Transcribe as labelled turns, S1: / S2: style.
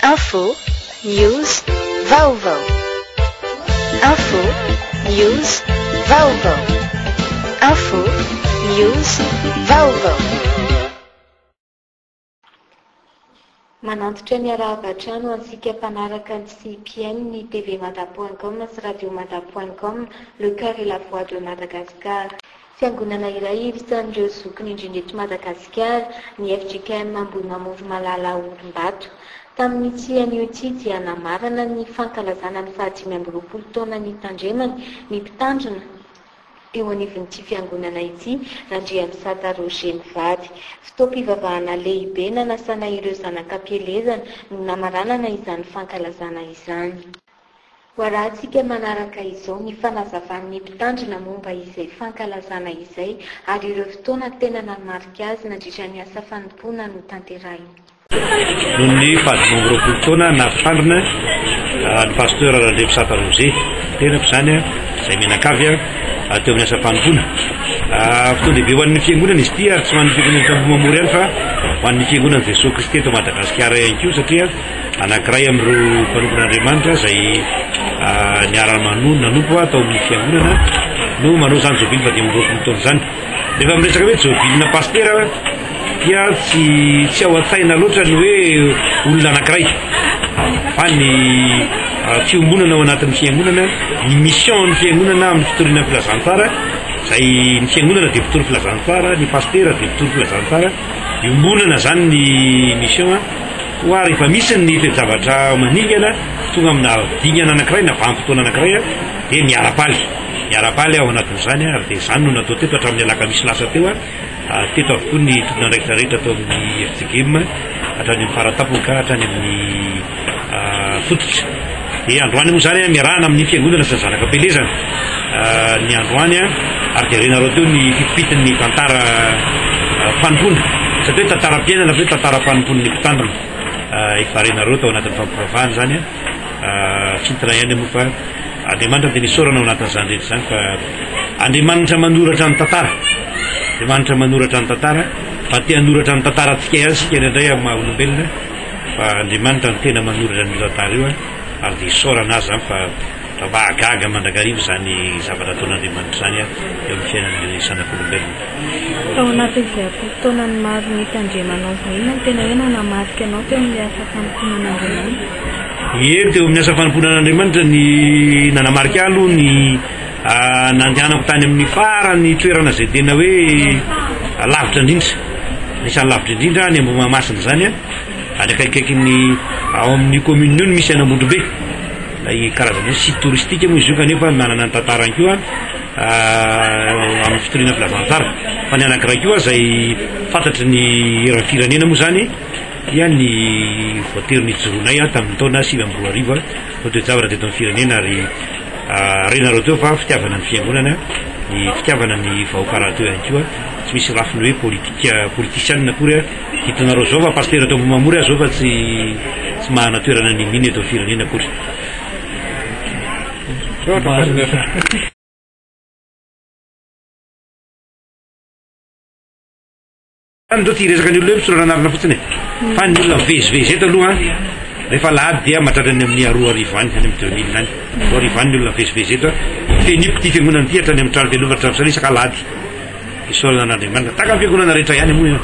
S1: Info, News, Vaovao. Info, News, Vaovao. Info, News, Vaovao.
S2: Manantitra ny arahaba hatrany ho antsika mpanaraka ny sy mpihaino ny tvmada point com sy radiomada point com, le coeur et la voix de Madagascar. Fiangonana iray isan'ireo zokiny indrindra eto Madagasikara, ny fjkm Ambohimamory Malala Orimbato. Tamin'ity anio ity dia namarana ny fankalazana ny faha 25 taona nitandremany ny mpitandrina eo anivon'ity fiangonana ity, Randriamisata Roger mivady. Fotoam-pivavahana lehibe nanasana ireo zanak'ampielezana no namaranana izany fankalazana izany. Ho arahantsika manaraka izao ny fanazavan'ny mpitandrina momba izay fankalazana izay ary ireo fotoana tena nanamarika azy nandritra ny asa fanompoana notanterahiny.
S3: Noho ny faha-25 taona naha mpitandrina an'i Pasteur Randriamisata Roger, tenako izany izay mianakavy teo amin'ny asam-panompoana. Fotoan-dehibe ho an'ny fiangonana izy ity ary tsy ho an'ny fiangonana eto Ambohimamory ihany fa ho an'ny fiangonan'i Jesoa Kristy eto Madagasikara ihany koa satria Anankiray amin'ireo mpanompon'Andriamanitra izay niara-manoa nanompo tao amin'ny fiangonana no manao izany jobily faha 25 taona izany. Rehefa miresaka hoe jobilina pasitera dia tsy tsy ao an-tsaina loatra ny hoe olona anankiray fa ny fiombonana ao anatin'ny fiangonana, ny mission ny fiangonana amin'ny fitoriana ny filazantsara, izay ny fiangonana dia mpitory filazantsara, ny pasitera dia mpitory filazantsara, iombonana izany ny mission. Koa rehefa misy ny toe-javatra maningana, tonga amina dingana anankiray na vanim-potoana anankiray dia miara-paly. Miara-paly ao anatin'izany ary dia izany no natao teto hatramin'ny alakamisy lasa teo. Teto avokoa ny tompon'andraikitra rehetra tao amin'ny FJKM, hatrany amin'ny fara-tampony ka hatrany amin'ny fototra. Dia androany moa izany miarahana amin'ny fiangonana sy ny zanak'ampielezana ny androany ary dia renareo teo ny fitopitin'ny tantara fanompoana, tsy atao hoe tantaram-piainana fa hoe tantaram-panompoan'ny mpitandrina. Efa renareo tao anatin'ny fampivavahana izany, fintina ihany moa fa Andriamanitra dia nisaorana ao anatin'izany rehetra izany fa Andriamanitra manoratra ny tantara, Andriamanitra manoratra ny tantara fa te hanoratra ny tantarantsika ihany isika indraindray amin'ny maha olombelona. Fa Andriamanitra no tena manoratra an'io tantara io ary dia isaorana Azy izany fa fa mahagaga mandrakariva izany zavatra ataon'Andriamanitra izany eo amin'ny fiainan'ny zanak'olombelona.
S4: Tao anatin'izay am-polo taonany maro nitandremanao izay, inona no tena hoe nanamarika anao teo amin'ilay asa fanompoana an'Andriamanitra?
S3: Eny, teo amin'ny asa fanompoana an'Andriamanitra ny nanamarika ahy aloha ny nandehanako tany amin'ny farany toerana izay tena hoe lavitra indrindra, anisan'ny lavitra indrindra any Ambohimahamasina izany an, any akaikikaikin'ny ao amin'ny commune io no misy an'Ambondrombe, ilay karazana hoe site touristique moa izy io kanefa manana ny tantarany koa amin'ny fitoriana filazantsara. Fa ny anankiray koa izay fantatry ny eran'ny firenena moa izany dia ny voatery nijoroanay tamin'ny taona 2009 no toe-javatra teto amin'ny firenena ary Renareo teo fa fitiavana ny fiangonana, ny fitiavana ny vahoaka rahateo ihany koa, tsy misy lafiny hoe politika politisianina akory a, hitanareo zao fa pasitera tao Ambohimamory aho zao fa tsy tsy mahana toerana n'inon'inona eto amin'ny firenena akory. Any zao tsy hiresaka ny olona hoe misoratra anarana fotsiny e. Fa ny olona mivezivezy eto aloha an, rehefa alahady dia mahatratra any amin'ny 2000 any, any amin'ny 2000 any. 2000 any ny olona mivezivezy eto an. Feniko ity fiangonana ity hatrany amin'ny trano fialofana hatramin'ny isaka alahady. Isaorana an'Andriamanitra. Tahaka ny fiangonana rehetra ihany moa io.